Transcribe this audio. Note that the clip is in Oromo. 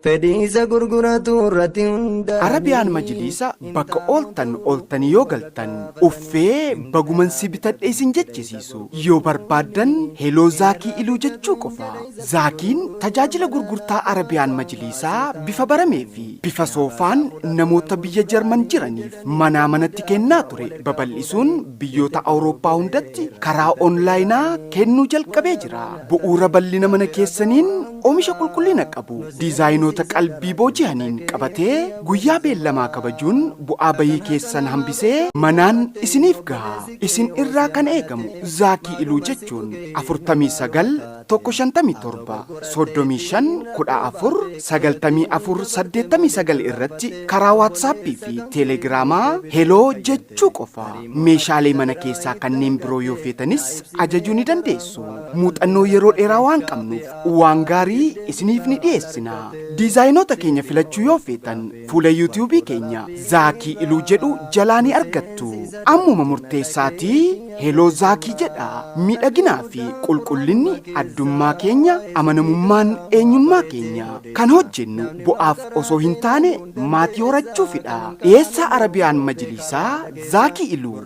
Fedhiisa gurguratu irratti hundaa'anii. Arabiyaan Majliisa bakka ooltan ooltanii yoo galtan uffee baguman si bitadhe isin jechisiisu. Yoo barbaaddan heloo Zaakii Iluu jechuu qofa. Zaakiin tajaajila gurgurtaa Arabiyaan Majliisaa bifa baramee fi bifa soofaan namoota biyya Jarman jiraniif manaa manatti kennaa ture babal'isuun biyyoota Awurooppaa hundatti karaa onlaayinaa kennuu jalqabee jira. Bu'uura bal'ina mana keessaniin oomisha qulqullina qabu diizaayinoota qalbii booji'aniin qabatee guyyaa beellamaa kabajuun bu'aa bayii keessan hambisee manaan isiniif gaha. Isin irraa kan eegamu Zaakii Iluu jechuun 49 157 35 14 94 89 irratti karaa Waatsaappii fi Teelegiraamaa heloo jechuu qofa. Meeshaalee mana keessaa kanneen biroo yoo feetanis ajajuu ni dandeessu. Muuxannoo yeroo dheeraa waan qabnuuf waan gaarii isiniif ni dhiyeessina. Diizaayinoota keenya filachuu yoo feetan fuula yuutiyuubii keenya Zaakii Iluu jedhu jalaa ni argattu. Ammuma murteessaatii heloo Zaakii jedha. Miidhaginaa fi qulqullinni addummaa keenya, amanamummaan eenyummaa keenya. Kan hojjennu bu'aaf osoo hin taane maatii horachuufidha. Dhiyeessaa Arabiyaan Majliisaa Zaakii Iluu.